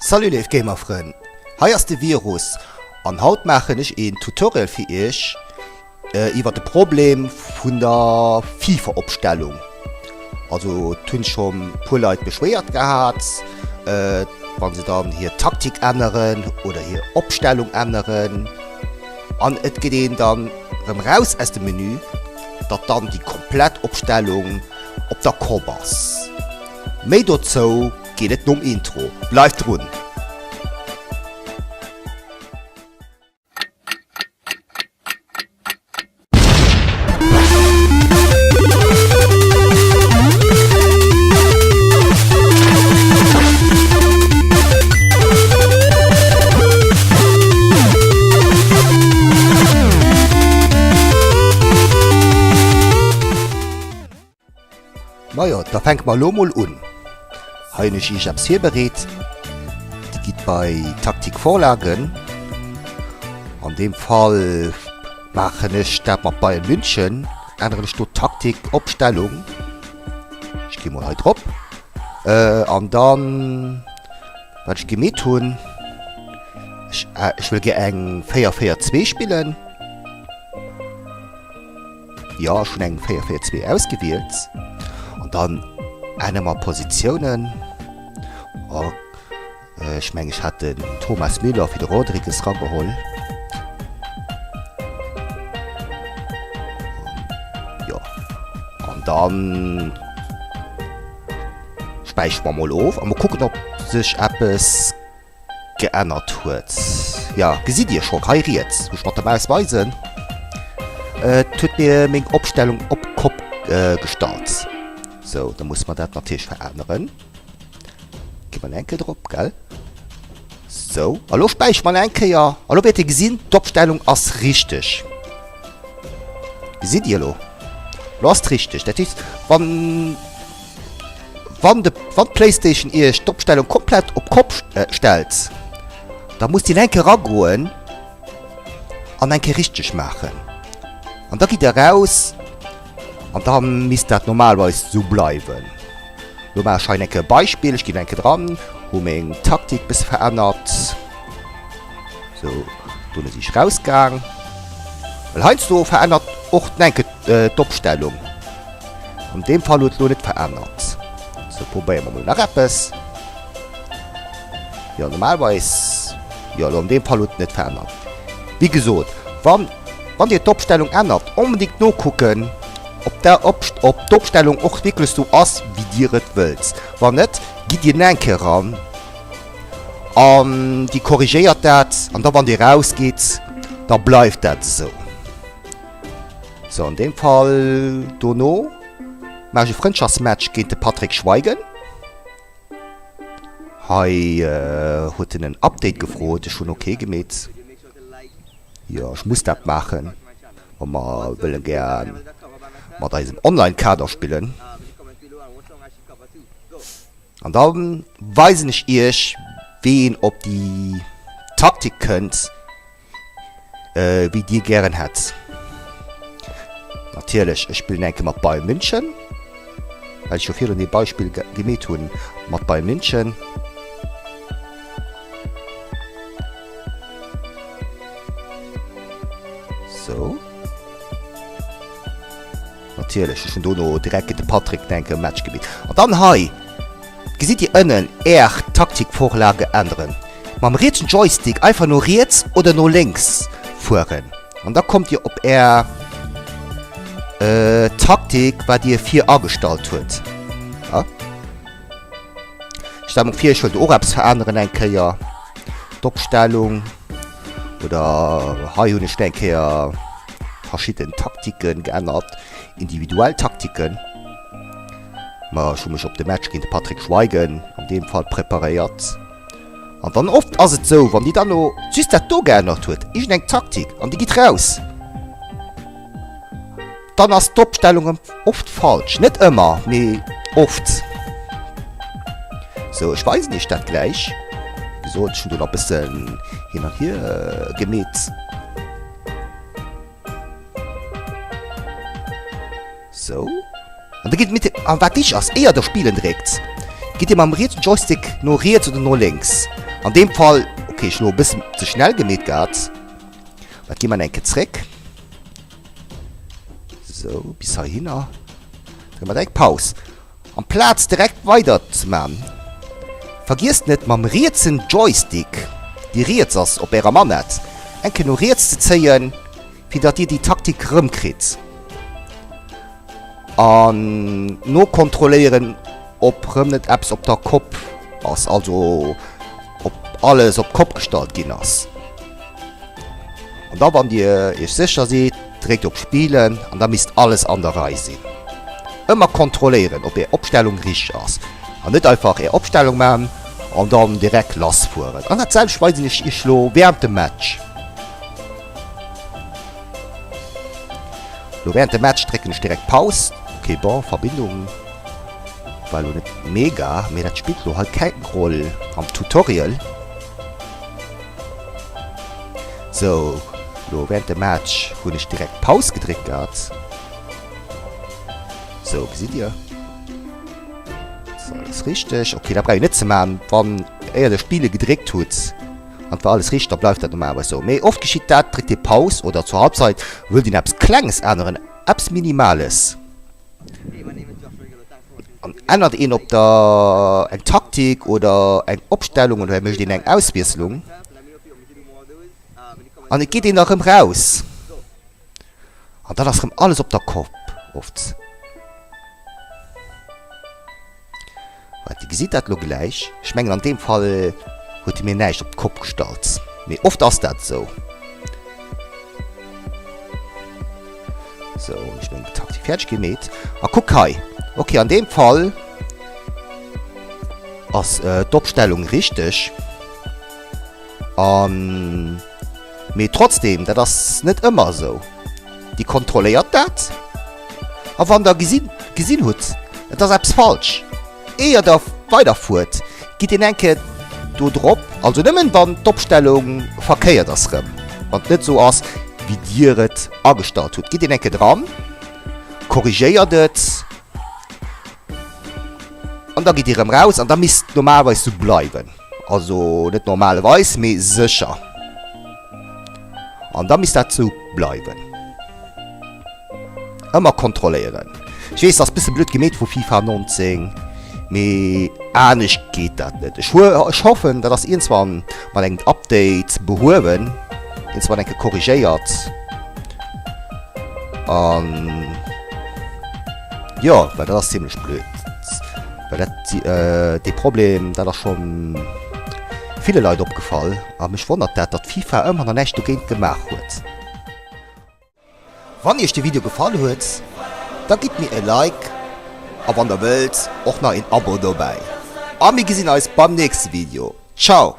Salut léif Gamerfrënn, hei ass de Virus an haut maachen ech een Tutorial fir iech iwwert de Problem vun der FIFA Opstellung. Also et hunn schon puer Leit beschwéiert gehat, wann se dann hir Taktik änneren oder hir Opstellung änneren an et geet een dann rëm raus aus dem Menü, datt dann déi komplett Opstellung op der Kopp ass. Méi dozou geet et nom Intro, bleift drun! Majo, da fänke mer elo mol un. Hei hunn ech iech eppes virbereet. Dir gitt bei Taktik Vorlagen. An deem Fall maachen ech dat mat Bayern München. Änneren ech do d'Taktik, Opstellung. Ech gi mol hei drop. An dann, wat ech gemeet hunn, ech, ech wëll gär eng 4 4 2 spillen. Jo, ech hunn eng 4 4 2 ausgewielt. An dann ännere mer Positiounen. Oh, ech mengen ech hat den Thomas Müller fir de Rodrigues rageholl. Jo, an dann späichere mer mol of a mol kucken, ob sech eppes Geännert huet. Jo, gesitt dir scho hei riets, wou ech mat der Maus weisen, et huet mir meng Opstellung op d'Kopp gestallt. Sou, da musse mer dat natierlech veränneren. Gi mer eng Kéier drop, gell? Sou, a lo späichere mer eng Kéier a lo wäert dir gesinn, d'Opstellung ass richteg. Gesitt dir elo? Lo ass et richteg. Dat heescht, wann. Wann de wann d'Playstation iech d'Opstellung komplett op Kopp stellt, da musst dir eng Kéier eragoen an eng Kéier richteg maachen. An da gitt der raus an da misst dat normalerweis sou bleiwen. Lo maache ech hei eng Kéier e Beispill, ech ginn eng Kéier dran, hu meng Taktik bësse verännert. Sou, dono si ech rausgaang. Well heiansdo verännert och den enke d'Opstellung. An deem Fall huet lo net verännert. Sou, probéiere mer mol nach eppes. Jo, normalerweis, jo, lo an deem Fall huet et net verännert. Wéi gesot, wann, wann Dir d'Opstellung ännert, onbedéngt nokucken, ob der op, ob d'Opstellung och wierklech sou ass, wéi Dir et wëllt. Wann net, gitt Dir nach eng Kéier eran an Dir korrigéiert dat an da wann Dir rausgitt, da bleift dat esou. Sou, an deem Fall dono maach ech e Frëndschaftsmatch géint de Patrick Schweigen. Hei huet en en Update gefrot, ech hunn ok gemeet. Jo, ech muss dat maachen, wa mer wëlle gär mat eisem Online-Kader spillen. An da weisen ech iech, wéi een op déi Taktik kënnt, wéi dir gären hätt. Natierlech, ech spillen eng Kéier mat Bayern München, well ech jo virun ee Beispill gemeet hunn mat Bayern München. Sou. Natierlech, ech hunn dono direkt géint de Patrick eng Kéier e Match gemeet. An dann hei gesitt dir ënnen Är Taktikvorlage änneren. Mam rietsen Joystick einfach no riets oder no lénks fueren an da kommt dir op är Taktik wat dir vir agestallt huet. Ja. Stell mer vir ech wëllt och eppes veränneren eng Kéier d'Opstellung oder hei hunn ech eng Kéier verschidden Taktiken geännert, individuell Taktiken. Ma ech hu mech op de Match géint de Patrick Schweigen an deem Fall preparéiert. An dann oft ass et sou, wann déi dann elo just dat do geännert huet, iergendeng Taktik, an déi geet raus, dann ass d'Opstellung erëm oft falsch. Net ëmmer, mee oft. Sou, ech weisen iech dat gläich. Wéi gesot, ech hunn do nach e bëssen hin an hier gemeet. Sou. An da geet mit, an wat wichteg ass, éier der Spielen dréckt, gitt dir mam rietsen Joystick no riets oder no lénks. An deem Fall, okay, ech hu lo e bëssen ze schnell gemeet gehat. Dat gi mer eng Kéier zréck. Sou, bis heihinner. Drécke mer direkt Paus. Amplaz direkt weider ze man, vergiesst net mam rietsen Joystick, déi riets ass op ärer Manett, eng Kéier no riets ze zéien, fir datt dir déi Taktik rëmkritt. An nokontrolléieren op rëm net eppes op der Kopp ass, also op alles op d'Kopp gestallt ginn ass. An da wann dir iech sécher sidd, dréckt op Spillen an da misst alles an der Rei sinn. Ëmmer kontrolléieren op är Opstellung richteg ass an net einfach är Opstellung man an dann direkt lass fueren. An dat selwecht weisen ech iech lo während dem Match. Lo während dem Match drécken ech direkt Paus. Ok bon, Verbindung war lo net mega, mee dat spillt lo hei keng Roll am Tutorial. Sou, lo während dem Match hunn ech direkt Paus gedréckt gehat. Sou, gesitt dir? Ass alles richteg? Ok, dat brauch een net ze man, wann éier der Spille gedréckt hutt an et war alles richteg, da bleift dat normalerweis sou. Mee oft geschitt dat, dréckt dir Paus oder zur Halbzeit wëllt een eppes Klenges änneren, eppes Minimales. An ännert een op der eng Taktik oder eng Opstellung oder mécht een eng Auswiesslung an et geet een erëm raus an dann ass erëm alles op der Kopp oft. Waart, Dir gesitt dat elo gläich. Ech mengen an deem Fall huet e mir näischt op d'Kopp gestallt, mee oft ass dat esou. Sou, hunn ech meng Taktik fäerdeg gemeet. A kuck hei. Ok, an deem Fall ass d'Opstellung richteg. An, mee trotzdem, dat ass net ëmmer esou. Dir kontrolléiert dat. A wann der gesinn, gesinn hutt, et ass eppes falsch, éier der weiderfuert, gitt een eng Kéier do drop, also nëmmen wann d'Opstellung verkéiert ass rëm, wann et net esou ass, wéi dir et agestallt hutt, gitt een eng Kéier dran, korrigéiert et an da gitt dir rëm raus an da misst et normalerweis esou bleiwen. Also net normalerweis, mee sécher. An da misst dat esou bleiwen. Ëmmer kontrolléieren. Ech weess, ass bësse blöd gemeet vu FIFA 19, mee anescht geet dat net. Ech ech hoffen, dat ass iergendzwann mat engem Update behuewen, iergendzwann eng Kéier korrigéiert. An jo, well dat ass zimlech blöd. Well dat, dee Problem, dat ass schonn ville Leit opgefall. A mech wonnert dat, datt FIFA ëmmer nach näischt dogéint gemaach huet. Wann iech de Video gefall huet, da gitt mir e Like a wann der wëllt och nach een Abo dobäi. A mir gesinn eis beim nächste Video. Ciao!